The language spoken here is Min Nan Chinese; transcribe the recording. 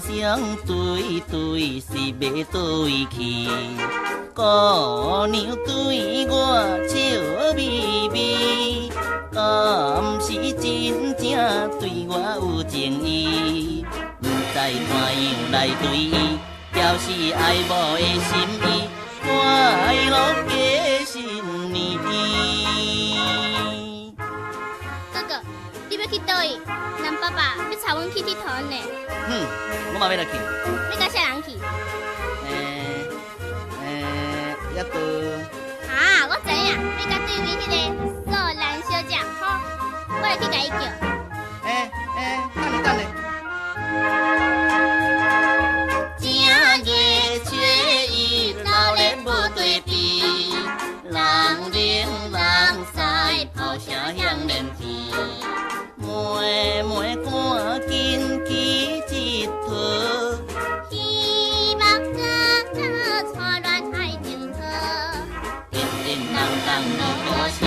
雙對對是欲佗位去？姑娘對我笑眯眯，敢是真正對我有情意？毋知怎樣來對伊表示愛慕的心意，快樂過新年。哥哥，你欲去佗位？人爸爸欲帶阮去𨑨迌呢。哼，我嘛欲來去。欲佮啥人去？抑閣。啊，我知影，欲佮對面彼个素蘭小姐，好，我來去共伊叫。欸欸，等下等下。正月初一，鬧熱無對比，人奶人西，炮聲響連天。妹妹趕緊去𨑨迌，希望哥哥帶戀愛情好。叮叮當當鑼鼓聲，